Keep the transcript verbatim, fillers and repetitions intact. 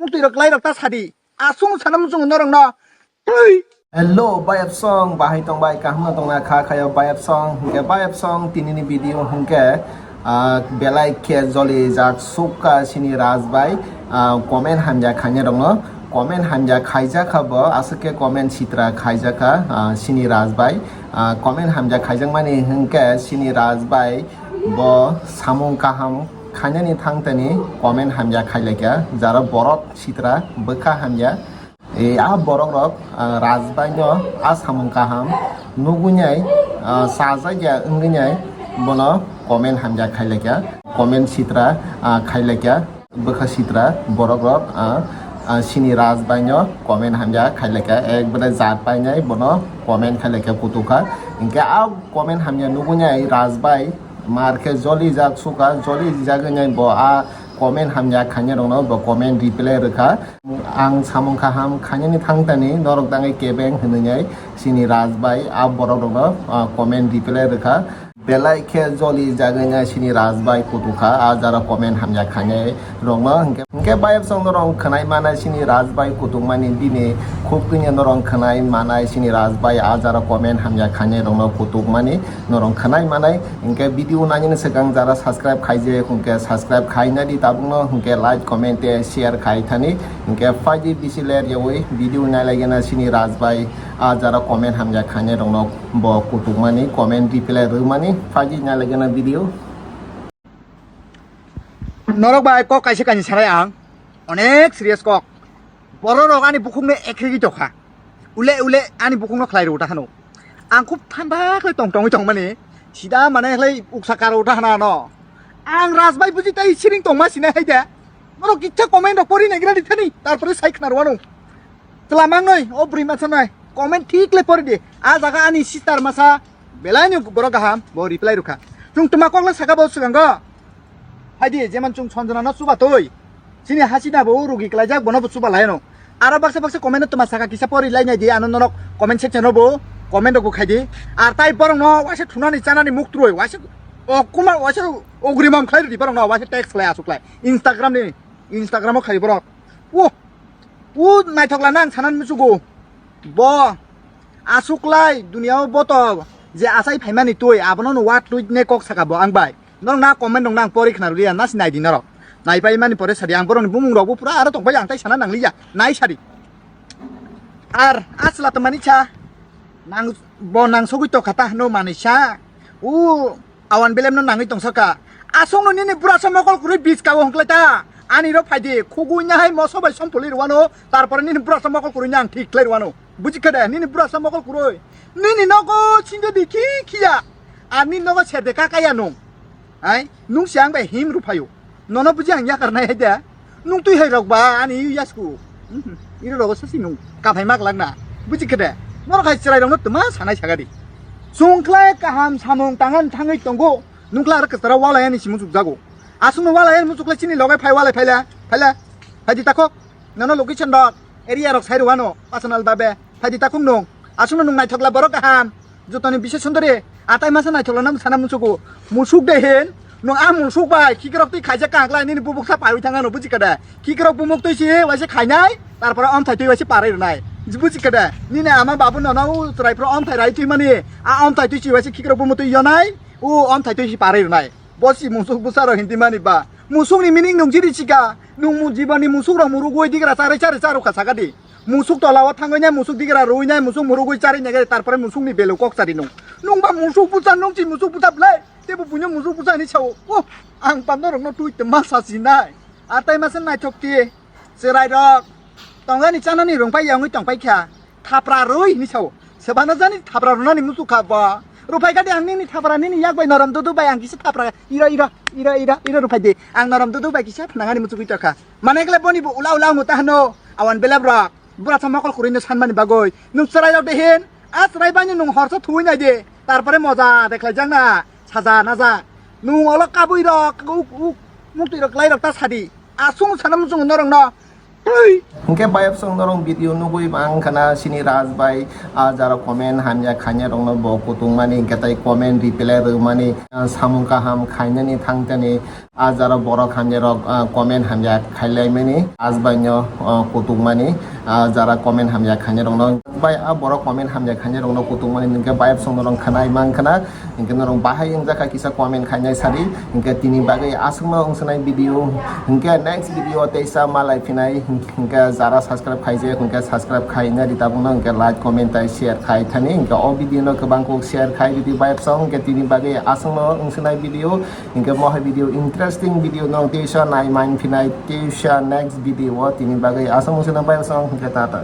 Twi rok lai rok ta sadi. Asung sanam sung norok no. Hello, bayap song, bahai tong bai, kaham no tong na kha khayo bayap song, hingke bayap song, tini ni video hingke, ah, belai khe joli jak sukha sini Raj bai, ah, comment hamya khainai rok no, comment hamya khaijak kha bo, aswk khe comment sitra khaijak kha, ah, sini Raj bai, ah, comment hamya khaijak mani hingke sini Raj bai bo samung kaham khainani thang tani comment hamya khailai kha, jara borok sitra bwkha hamya. E, a borok rok, ah, Raj bai no a samung kaham nugui nai, ah, sajak ya wngwi nai bono comment hamya khailai kha, comment sitra, ah, khailai kha, bwkha sitra borok rok, ah, ah, sini Raj bai no comment hamya khailai kha, ekbare jat painai bono comment khailai kha kutuk kha, hinkhe a comment hamya nugui nai Raj bai mar khe joli jak sukha, joli jak wngwi nai bo a comment hamya khainai rok no bo comment reply rwkha. Ang samung kaham khainani thang tani norok tangwi kebeng hinwi nai sini Raj bai a borok rokno, ah, comment reply rwkha. Belai khe joli jagwi nai sini Raj bai kutuk kha a jara comment hamya khainai rokno. Hinkhe, hinkhe bayap song norok khwnai manai sini Raj bai kutuk mani bini khuk twinya norok khwnai manai sini Raj bai a jara comment hamya khainai rokno kutuk mani norok khwnai manai. Hinkhe video nangini swkang jara subscribe khaijak, hinkhe subscribe khainani tabukno, hinkhe like, comment tei share khai thani, hinkhe phaidi bisi ler yawi video nailaigena sini Raj bai a jara comment hamya khainai rokno bo kutukmani, comment reply rwmani, phaidi nailaigena video. Norok bai kok kaisa kaini sanai ang, onek serious kok. Borok rok ani bukhukno ekrigwi tokha. Ule ule ani bukhukno khlai rw ta hano. Ang khub thamba khlai tong tongwi tongmani. Sida mane khlai uksa karo ta hana no. Ang Raj bai buji tai siring tongma sinai hai da. Norok kitsa comment rok pori nai gra di thani. Tarpore sai khna rwano. Tla mangnoi o bwrwi masa nai. Comment thik le pori di. A jaga ani sister masa belai ni borok kaham bo reply rwkha. Chwng tuma kok le saka bo swkango. Phaidi, jeman chwng Sanjana no chuba twi. Chini Hasina bo rugi klaijak, bono bo chuba lai no. Aro baksa baksa comment no tuma saka kisa pori lai nai di, ano norok comment section no bo comment rok bo khai di. Ar tai borok no waisa thunani chanani muk troi, waisa o kuma waisa ogrimam khlai di borok no, waisa text khlai asuk lai. Instagram ni, Instagram o khai borok. O, o naithok la nang sanan musugo. Bo asuk lai dunia o bo to je asai phaimani twi, abono no wa twi ne kok saka bo ang bai. Norok na comment rok nang pori khna rwliya, nasi nai di norok. Nai pai mani pore sadi ang borok ni bumung rok bo pura aro tong pai ang tai sana nang liya. Nai sadi. Ar asla to mani cha. Nang bo nang sogwi to khata hno mani cha. U awan belem no nangwi tong saka. Asong no nini bura sa mokol kurui bis ka hongklai ta. Ani ro phaidi khugui na hai moso bai som puli rwano. Tarpore nini bura sa mokol kurui nang thik khlai rwano. Buji khe de, nini bura sa mokol kurui. Nini nogo sinjo di khi khiya. Ar nini nogo ser de ka kaya nung. Hai, nung si ang bai him ruphayo. Nono buji ang yakar nai hai de. Nung twi hai rok ba ani yasku. Mhm, iro rogo sasi nung kaphai mak lak na. Buji khe de. Norok hai chwrai rok no tma sanai sagadi. Sung khlai kaham samung tangan thangwi tongo. Nung khlai ar kwtara walai ani simu chuk jago. Asung no walai ani muchuk lai chini logai phai walai phaila. Phaila. Phaidi takhok. Nono location rok, area rok sai rwano, personal babe. Phaidi takhuk nung. Aswkno nung naithokla borok kaham. Jotoni bisai sundori. Atai masa naithokla nang sana musugo. Musuk de hin. Nung a musuk bai khikrok twi khaijak kahak lai nini bubuk sa paiwi thangano buji kada. Khikrok bumuk twi si waisa khainai. Tarpore omthai twi waisa parai rwnai. Buji kada. Nini ama babu nono u chwrai phro omthai rai twi mani. A omthai twi si waisa khikrok bumuk twi yonai. U omthai twi si parai rwnai. Bo si musuk bwsa rok hindi mani ba. Musuk ni meaning nung jiri sika. Nung mu jibon ni musuk rok murugwi digra charwi charwi charwkha saka di. Musuk tola o thangwi nai musuk digra rwi nai musuk murugwi charwi nai tarpore musuk ni belu kok sari nung. Nung ba musuk bwsa nung si musuk bwsa ble. Tebo buino musuk bwsa ni sao. Oh, ang pando rok no twi tma sa si nai. Atai masa naithok ti. Chwrai rok tongani chanani rwngpai yongwi tongpai kha. Thapra rwi hinwi sao. Sebano jani thapra rwnani muchuk kha bo. Rwphai kha de ang nini thapra nini yak bai norom dudu bai ang kisa thapra iro iro iro iro iro rwphai de. Ang norom dudu bai kisa phnangani muchugwi tokha. Mane kle boni bo ula ula wngwi ta hano. Awan belep rok. Bura sa mokol kwrwino sanmani bagwi. Nwng chwrai rok de hin. A chwrai bai nwng horsa thuwi nai de. Tarpore moja de khlai jak na. Saja naja. Nwng olo kabwi rok. Uk uk. Muktwi rok klai rok ta sadi. Asung sana muchung norok no. Hinkhe bayapsong norok video nugwi bang khana sini Raj bai, ah, jara comment hamya khainai rokno bo kutung mani, hinkhe tai comment reply rw mani, ah, samung kaham khainani thangtani, ah, jara borok hamya rok, ah, comment hamya khailai mani, Raj bai no, ah, kutung mani, ah, jara comment hamya khainai rokno, bai, ah, borok comment hamya khainai rokno kutung mani, hinkhe bayapsong norok khanai mang khana. Hinkhe norok bahai wngjakha kisa comment khainai sadi. Hinkhe tini bagwi aswkno wngsanai video. Hinkhe next video teisa malai phinai. Hinkhe jara subscribe khaijak hinkhe subscribe khaina di tabukno hinkhe like comment tai share khai thani. Hinkhe o video no kwbang kuk share khai di bayapsong. Hinkhe tini bagwi aswkno wngsanai video. Hinkhe mohai video interesting video no teisa nai man phinai teisa next video o tini bagwi aswk wngsanai bayapsong hinkhe tata.